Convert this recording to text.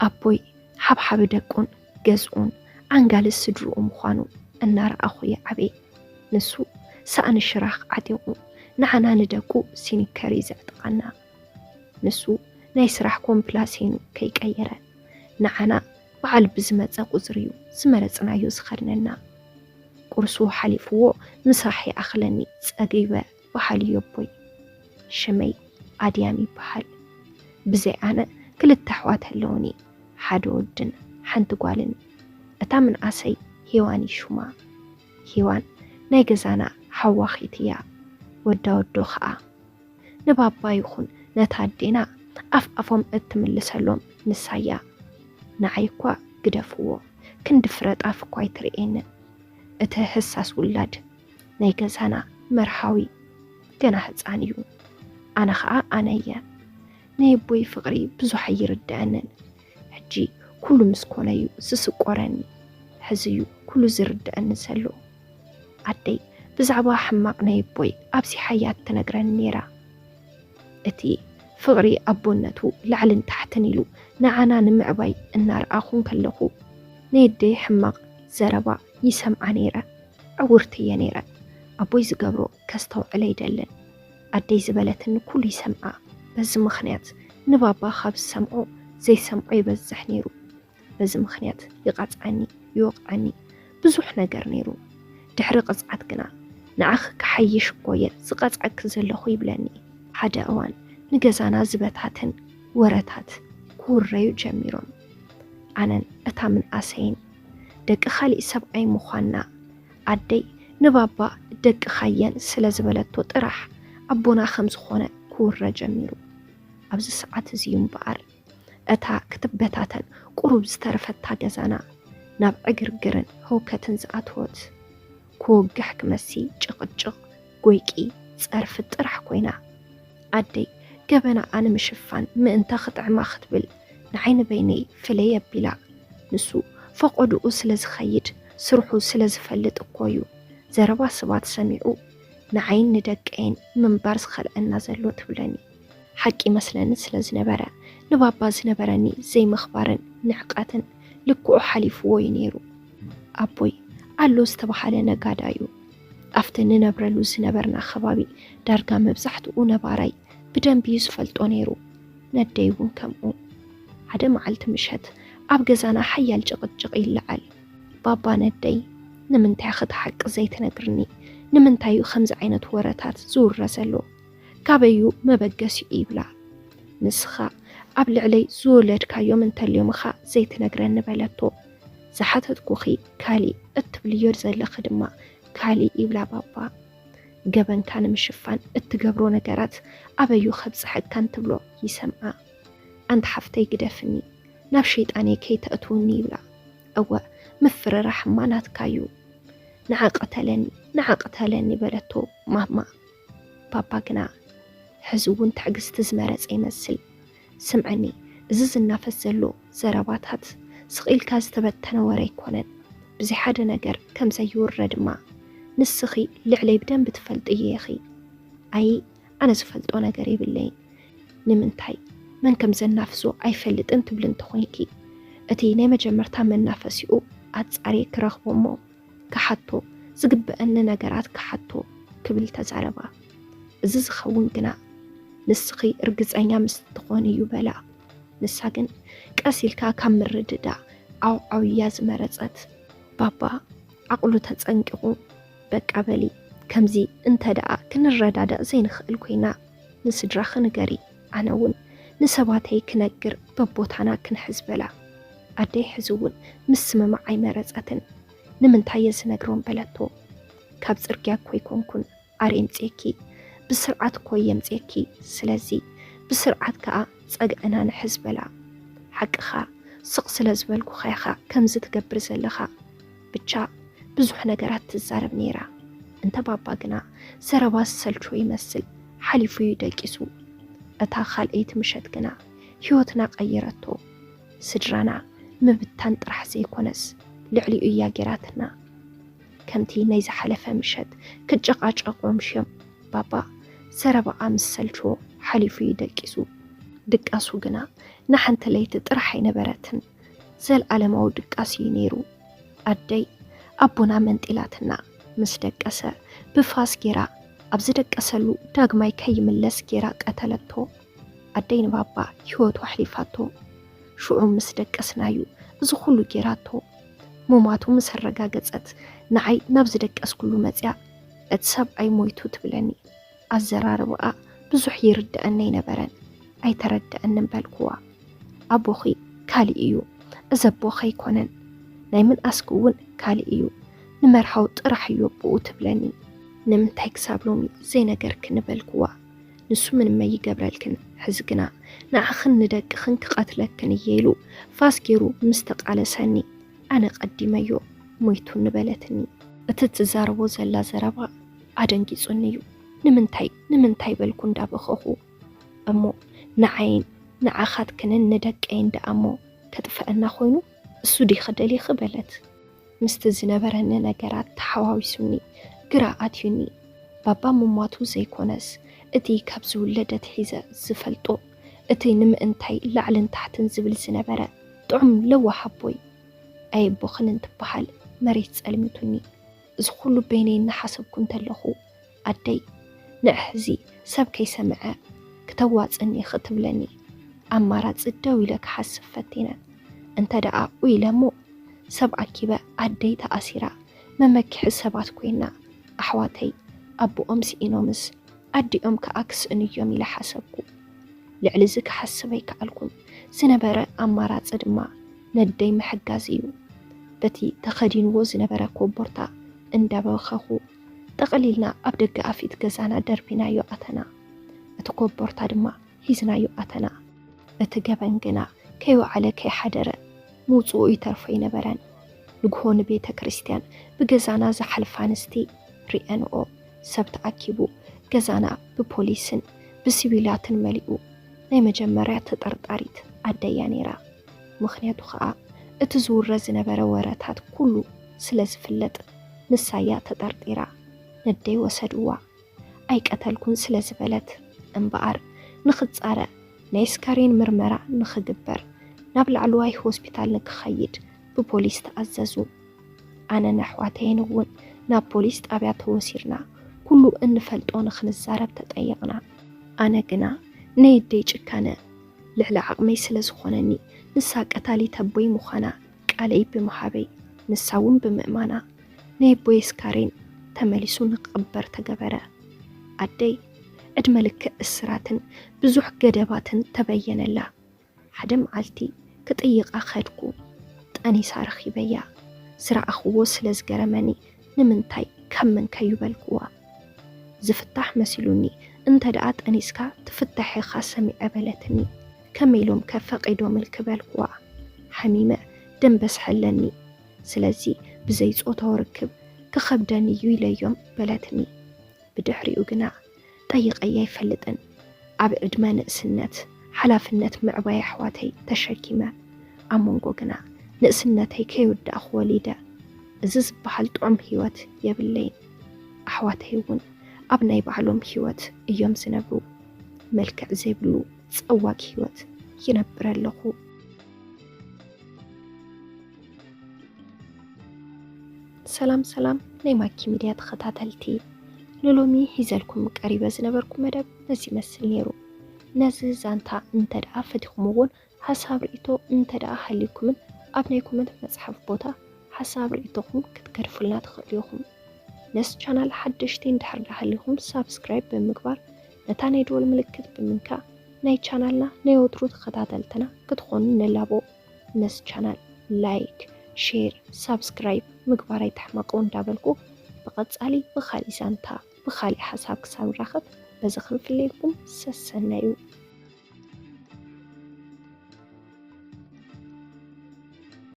ኣቦይ ሓብሓቢ ደቁን ገዝኡን ዓንጋሊ ስድርኡ ምዃኑ እናረኣኹ ይዓብየ። ንሱ ሳእኒ ሽራኽ ዓጢቑ ንዓና ንደቁ ሲኒከር እዩ ዘዕጥቐና። ንሱ ናይ ስራሕ ኮምፕላሴኑ ከይቀየረ ንዓና በዓል ብዝመፀ ቁፅሪ እዩ ዝመረፅናዮ ዝኸድነና። ቁርሱ ሓሊፍዎ ምሳሕ ይኣኽለኒ ጸጊበ በሃሊ ኣቦይ። ሽመይ ኣድያም ይበሃል። ብዘይ ኣነ ክልተ ኣሕዋት ኣለውኒ፣ ሓደ ወድን ሓንቲ ጓልን። እታ ምንኣሰይ ሄዋን እዩ ሽማ። ሄዋን ናይ ገዛና ሓዋኺት እያ፣ ወዳ ወዶ ኸኣ። ንባባ ይኹን ነታ ኣዴና ኣፍ ኣፎም እትምልሰሎም ንሳ እያ። ንዓይ እኳ ግደፍዎ፣ ክንዲ ፍረ ጣፍ እኳ ኣይትርእየንን። እቲ ህሳስ ውላድ ናይ ገዛና መርሃዊ ገና ህፃን እዩ። ኣነ ኸኣ ኣነ እየ። ናይ ኣቦይ ፍቕሪ ብዙሕ ኣይርድኣንን። ሕጂ ኩሉ ምስ ኮነ እዩ ዝስቆረኒ። ሕዚ እዩ ኩሉ ዝርድኣኒ ዘሎ። ኣደይ ብዛዕባ ሕማቕ ናይ ኣቦይ ኣብዚሓ እያ ትነግረኒ ነይራ። እቲ ፍቕሪ ኣቦነቱ ላዕልን ታሕትን ኢሉ ንዓና ንምዕባይ እናረኣኹ እንከለኹ፣ ናይ ኣደይ ሕማቕ ዘረባ ይሰምዓ ነይረ። ዕውርቲ እየ ነይረ። ኣቦይ ዝገብሮ ከስተውዕል ኣይደልን። ኣደይ ዝበለትኒ ኩሉ ይሰምዓ። በዚ ምኽንያት ንባባ ካብ ዝሰምዖ ዘይሰምዖ ይበዝሕ ነይሩ። በዚ ምኽንያት ይቐጽዓኒ፣ ይወቕዓኒ፣ ብዙሕ ነገር ነይሩ። ድሕሪ ቅጽዓት ግና፣ "ንዓኺ ክሓይሽ እኮ እየ ዝቐጽዐኪ ዘለኹ" ይብለኒ። ሓደ እዋን ንገዛና ዝበታትን ወረታት ክውረዩ ጀሚሮም። ኣነን እታ ምንኣሰይን ደቂ ካሊእ ሰብኣይ ምዃንና፣ ኣደይ ንባባ ደቅኻ እየን ስለ ዝበለቶ ጥራሕ ኣቦና ከም ዝኾነ ክውረ ጀሚሩ። ኣብዚ ሰዓት እዚ እዩ እምበኣር እታ ክትበታተን ቁሩብ ዝተረፈታ ገዛና ናብ ዕግርግርን ህውከትን ዝኣተወት። ክወግሕ ክመሲ ጭቕጭቕ፣ ጎይቂ፣ ጸርፊ ጥራሕ ኮይና። ኣደይ ገበናኣ ንምሽፋን ምእንተ ክጥዕማ ክትብል ንዓይ ንበይነይ ፍለይ ኣቢላ። ንሱ ፈቐዶኡ ስለ ዝኸይድ ስርሑ ስለ ዝፈልጥ እኮ እዩ። ዘረባ ሰባት ሰሚዑ ንዓይን ንደቀይን ምንባር ዝኸልኣና ዘሎ ትብለኒ። ሓቂ ይመስለኒ ስለ ዝነበረ፣ ንባባ ዝነበረኒ ዘይምኽባርን ንዕቀትን ልክዑ ሓሊፍዎ እዩ ነይሩ። ኣቦይ ኣሎ ዝተባሃለ ነጋዳይ እዩ። ኣብቲ ንነብረሉ ዝነበርና ከባቢ ዳርጋ መብዛሕትኡ ነባራይ ብደንቢ እዩ ዝፈልጦ ነይሩ። ነደይ እውን ከምኡ። ሓደ መዓልቲ ምሸት ኣብ ገዛና ሓያል ጭቕጭቕ ይለዓል። ባባ ነደይ፣ "ንምንታይ ኢኺ እቲ ሓቂ ዘይትነግርኒ? ንምንታይ እዩ ከምዚ ዓይነት ወረታት ዝውረ ዘሎ? ካበይ እዩ መበገሲኡ?" ይብላ። "ንስኻ ኣብ ልዕለይ ዝወለድካዮም እንተልዮም ኢኻ ዘይትነግረኒ?" በለቶ። "ዝሓተትኩኺ ካሊእ፣ እትብልዮ ዘለኺ ድማ ካሊእ" ይብላ ባባ። "ገበንካ ንምሽፋን እትገብሮ ነገራት ኣበዩ ከብጽሐካን?" ትብሎ ይሰምዓ። "ኣንቲ ሓፍተይ ግደፍኒ፣ ናብ ሸይጣነይ ከይተእትውኒ" ይብላ። "እወ፣ ምፍርራሕማ ናትካ እዩ። ንዓ ቅተለኒ፣ ንዓ ቅተለኒ" በለቶ ማማ። ባባ ግና ሕዚ እውን ትዕግስቲ ዝመረጸ ይመስል። "ስምዐኒ፣ እዚ ዝናፈስ ዘሎ ዘረባታት ስቕ ኢልካ ዝተበተነ ወረ ኣይኮነን። ብዘይ ሓደ ነገር ከም ዘይውረ ድማ ንስኺ ልዕለይ ብደንቢ ትፈልጥዮ ኢኺ። ኣይ፣ ኣነ ዝፈልጦ ነገር የብለይን። ንምንታይ መን ከም ዘናፍሶ ኣይፈልጥን ትብሊ እንተኾይንኪ፣ እቲ ናይ መጀመርታ መናፈሲኡ ኣጻርየ ክረኽቦ እሞ ክሓቶ፣ ዝግበኣኒ ነገራት ክሓቶ" ክብል ተዛረባ። "እዚ ዝኸውን ግና ንስኺ ርግጸኛ ምስ ትኾኒ እዩ" በላ። ንሳ ግን ቀስ ኢልካ ካብ ምርድዳእ ዓው ዓው እያ ዝመረጸት። ባባ ዓቕሉ ተጸንቂቑ፣ "በቃ በሊ፣ ከምዚ እንተ ደኣ ክንረዳዳእ ዘይንኽእል ኮይና፣ ንስድራኺ ንገሪ፣ ኣነ እውን ንሰባተይ ክነግር በቦታና ክንሕዝ" በላ። ኣደይ ሕዚ እውን ምስምማዕ ኣይመረጸትን። "ንምንታይ እየ ዝነግሮም?" በለቶ። "ካብ ጽርግያ እኮ ኣይኮንኩን ኣረ የምጽኤኪ፣ ብስርዓት እኮ የምጽኤኪ። ስለዚ ብስርዓት ከኣ ጸግዕና ንሕዝ" በላ። "ሓቅኻ፣ ስቕ ስለ ዝበልኩኻ ኢኻ ከምዚ ትገብር ዘለኻ። ብቻ ብዙሕ ነገራት ትዛረብ ነይራ። እንተ ባባ ግና ዘረባ ዝሰልችዎ ይመስል፣ ሓሊፉ እዩ ደቂሱ። እታ ካልኣይቲ ምሸት ግና ህይወትና ቀይረቶ። ስድራና ምብታን ጥራሕ ዘይኮነስ ልዕሊኡ እያ ጌራትና። ከምቲ ናይ ዝሓለፈ ምሸት ክጨቃጨቁ ኣምሽዮም። ባባ ዘረባኣ ምስ ሰልችዎ ሓሊፉ እዩ ደቂሱ። ድቃሱ ግና ንሓንቲ ለይቲ ጥራሕ ኣይነበረትን፣ ዘለኣለማዊ ድቃስ እዩ ነይሩ። ኣደይ ኣቦና መንጢላትና ምስ ደቀሰ፣ ብፋስ ጌራ ኣብ ዝደቀሰሉ ዳግማይ ከይምለስ ጌራ ቀተለቶ። ኣደይ ንባባ ህይወቱ ኣሕሊፋቶ። ሽዑ ምስ ደቀስናዩ እዚ ኩሉ ጌራቶ። ሙማቱ ምስ ኣረጋገጸት ንዓይ ናብ ዝደቀስኩሉ መጽያ፣ እቲ ሰብኣይ ሞይቱ ትብለኒ። ኣዘራርባኣ ብዙሕ ይርድኣኒ ኣይነበረን፣ ኣይተረድኣንን በልኩዋ። ኣቦኺ ካልእ እዩ፣ እዚ ኣቦኺ ኣይኮነን፣ ናይ ምንኣስኪ እውን ካልእ እዩ፣ ንመርሃዊ ጥራሕ እዩ ኣቦኡ ትብለኒ። ንምንታይ ክሳብ ሎሚ ዘይነገርክኒ በልኩዋ። ንሱ ምንም ኣይገብረልክን፣ ሕዚ ግና ንዓኽን ንደቅኽን ክቐትለክን እየ ኢሉ ፋስ ገይሩ ምስ ተቓለሰኒ፣ ኣነ ቀዲመዮ ሞይቱ ንበለትኒ። እቲ ትዛረቦ ዘላ ዘረባ ኣደንጊጹኒ እዩ። ንምንታይ ንምንታይ በልኩ እንዳበኸኹ። እሞ ንዓይን ንዓኻትክንን ንደቀይን ደኣ እሞ ከጥፍአና ኮይኑ እሱ ዲኺ ደሊኺ በለት። ምስቲ ዝነበረኒ ነገራት ተሓዋዊሱኒ ግራ ኣትዩኒ። ባባ ምሟቱ ዘይኮነስ እቲ ካብ ዝውለድ ኣትሒዘ ዝፈልጦ፣ እቲ ንምእንታይ ላዕልን ታሕትን ዝብል ዝነበረ ጥዑም ለዋህ ኣቦይ፣ ኣየቦኽን እንትበሃል መሬት ጸልሚቱኒ። እዚ ኩሉ በይነይ እናሓሰብኩ እንተለኹ ኣደይ ንዕሕዚ ሰብ ከይሰምዐ ክተዋጽእኒ ክትብለኒ ኣማራጺ ደው ኢለ ክሓስብ ፈቲነ። እንተ ደኣ ኡይለ እሞ ሰብ ኣኪበ ኣደይ ተኣሲራ መመክሒ ሰባት ኮይና ኣሕዋተይ ኣቦኦም ስኢኖምስ ኣዲኦም ከኣ ክስእኑ እዮም ኢለ ሓሰብኩ። ልዕሊ እዚ ክሓስብ ኣይከኣልኩን። ዝነበረ ኣማራጺ ድማ ነደይ ምሕጋዝ እዩ። በቲ ተኸዲንዎ ዝነበረ ኮቦርታ እንዳበኸኹ ጠቕሊልና ኣብ ደገ ኣፊት ገዛና ደርቢናዮ ኣተና። እቲ ኮቦርታ ድማ ሒዝናዮ ኣተና። እቲ ገበን ግና ከይወዓለ ከይሓደረ ምውጽኡ ይተርፎ ኣይነበረን። ንግሆ ንቤተ ክርስቲያን ብገዛና ዝሓልፋ ኣንስቲ ሪኤንኦ፣ ሰብ ተኣኪቡ ገዛና ብፖሊስን ብሲቪላትን መሊኡ። ናይ መጀመርያ ተጠርጣሪት ኣደያ ነይራ። ምኽንያቱ ኸኣ እቲ ዝውረ ዝነበረ ወረታት ኩሉ ስለ ዝፍለጥ ንሳያ ተጠርጢራ። ነደይ ወሰድዋ። ኣይቀተልኩን ስለ ዝበለት እምበኣር ንኽጻረ ናይ ስካሬን ምርመራ ንኽግበር ናብ ላዕለዋይ ሆስፒታል ንክኸይድ ብፖሊስ ተኣዘዙ። ኣነን ኣሕዋተይን እውን ናብ ፖሊስ ጣብያ ተወሲድና ኩሉ እንፈልጦ ንኽንዛረብ ተጠየቕና። ኣነ ግና ናይ ኣደይ ጭካነ ልዕሊ ዓቕመይ ስለ ዝኾነኒ ንሳ ቀታሊት ኣቦይ ምዃና ቃለይ ብምሃበይ ንሳ እውን ብምእማና ናይ ኣቦይ ኣስካሬን ተመሊሱ ንክቕበር ተገበረ። ኣደይ ዕድመ ልክዕ እስራትን ብዙሕ ገደባትን ተበየነላ። ሓደ መዓልቲ ክጥይቓ ከድኩ። ጠኒሳ ረኺበያ። ዝረኣኽዎ ስለ ዝገረመኒ ንምንታይ ካብ መንከዩ በልክዋ። ዝፍታሕ መሲሉኒ፣ እንተ ደኣ ጠኒስካ ትፍታሕ ኢኻ ሰሚዐ በለትኒ። ከመይ ኢሎምከ ፈቒዶምልኪ በልክዋ። ሓሚመ ደም በዝሐ ኣለኒ፣ ስለዚ ብዘይ ጾታዊ ርክብ ክኸብደኒ እዩ ኢለዮም በለትኒ። ብድሕሪኡ ግና ጠይቐያ ኣይፈልጥን። ኣብ ዕድመ ንእስነት ሓላፍነት ምዕባይ ኣሕዋተይ ተሸኪመ፣ ኣብ መንጎ ግና ንእስነተይ ከይወዳእኹ ወሊደ። እዚ ዝበሃል ጥዑም ህይወት የብለይን። ኣሕዋተይ እውን ኣብ ናይ ባዕሎም ህይወት እዮም ዝነብሩ። መልክዕ ዘይብሉ ጸዋግ ህይወት ይነብር ኣለኹ። ሰላም ሰላም ናይ ማኪ ሚድያ ተኸታተልቲ፣ ንሎሚ ሒዘልኩም ቀሪበ ዝነበርኩ መደብ ነዚ ይመስል ነይሩ። ነዚ ዛንታ እንተ ደኣ ፈቲኹምዎን ሓሳብ ርእይቶ እንተ ደኣ ሃልዩኩምን ኣብ ናይ ኮመንት መጽሓፍ ቦታ ሓሳብ ርእይቶኹም ክትገድፉልና ትኽእሉ ኢኹም። ነዚ ቻናል ሓደሽቲ እንድሕር ደኣ ሃሊኹም ሳብስክራይብ ብምግባር ነታ ናይ ደወል ምልክት ብምንካእ ናይ ቻናልና ናይ ወትሩ ተኸታተልትና ክትኾኑ ንላቦ። ነዚ ቻናል ላይክ፣ ሼር፣ ሳብስክራይብ ምግባር ኣይትሕመቑ እንዳበልኩ ብቐጻሊ ብኻሊእ ዛንታ ብኻሊእ ሓሳብ ክሳብ ንራኸብ በዚ ክንፍለየልኩም ሰሰናዩ።